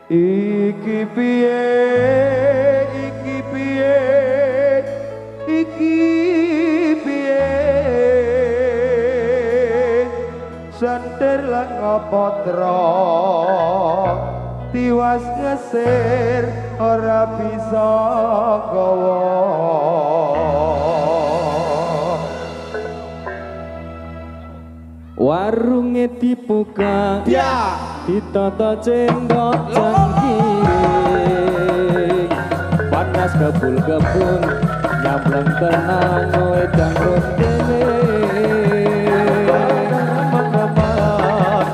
Iki piye, iki piye, iki piye, sentir lenga potra tiwas ngesir ora bisa gawa. Warunge dibuka ya ditata cendok cangkire, panas kebul-kebul nyambleng tenang wedang rondene.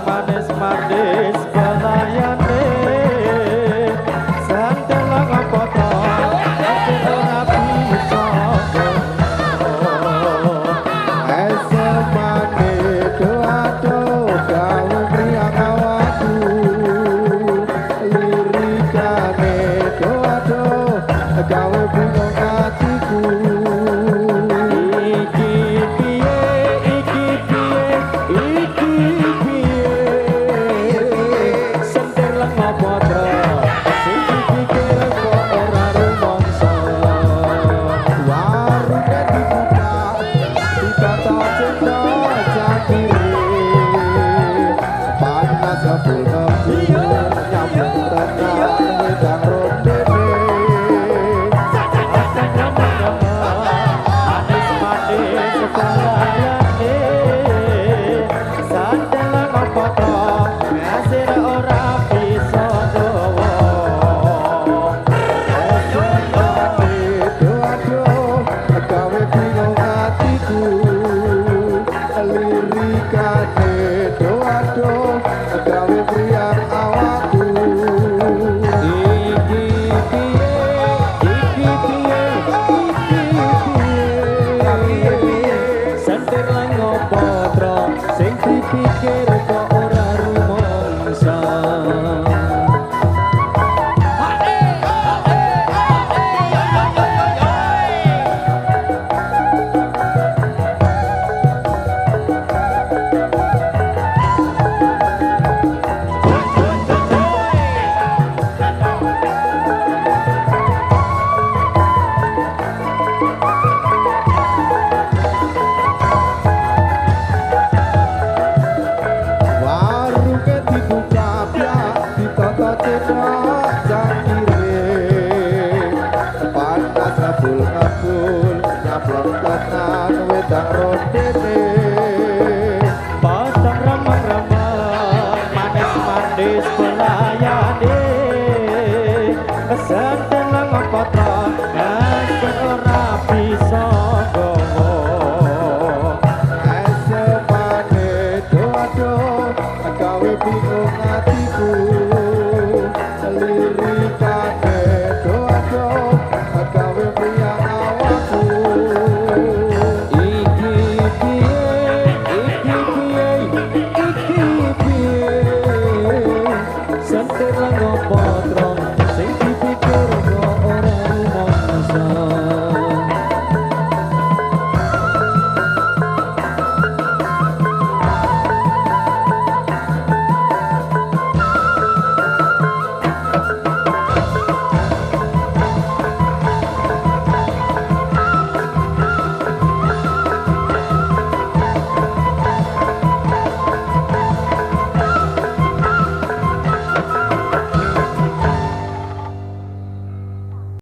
Manis-manis pelayane, santel apa to ora bisa. Esemane do gawe mriyang awakku, lirikane do gawe bingung atiku. Iki piye, iki piye, iki piye, sentir lenga potra sing dipikir kok ora rumangsa. Warunge dibuka ditata cendol cangkire, panas kebul-kebul nyambung tenang wedang rondene. Manis-manis pelayane, santel apa to ngasir ora bisa gawa. Esemane do gawe bingung atiku, lirikane do gawe mriyang awakku. Iki piye, iki piye, iki piye, sentir lenga potra sing dipikir kok ora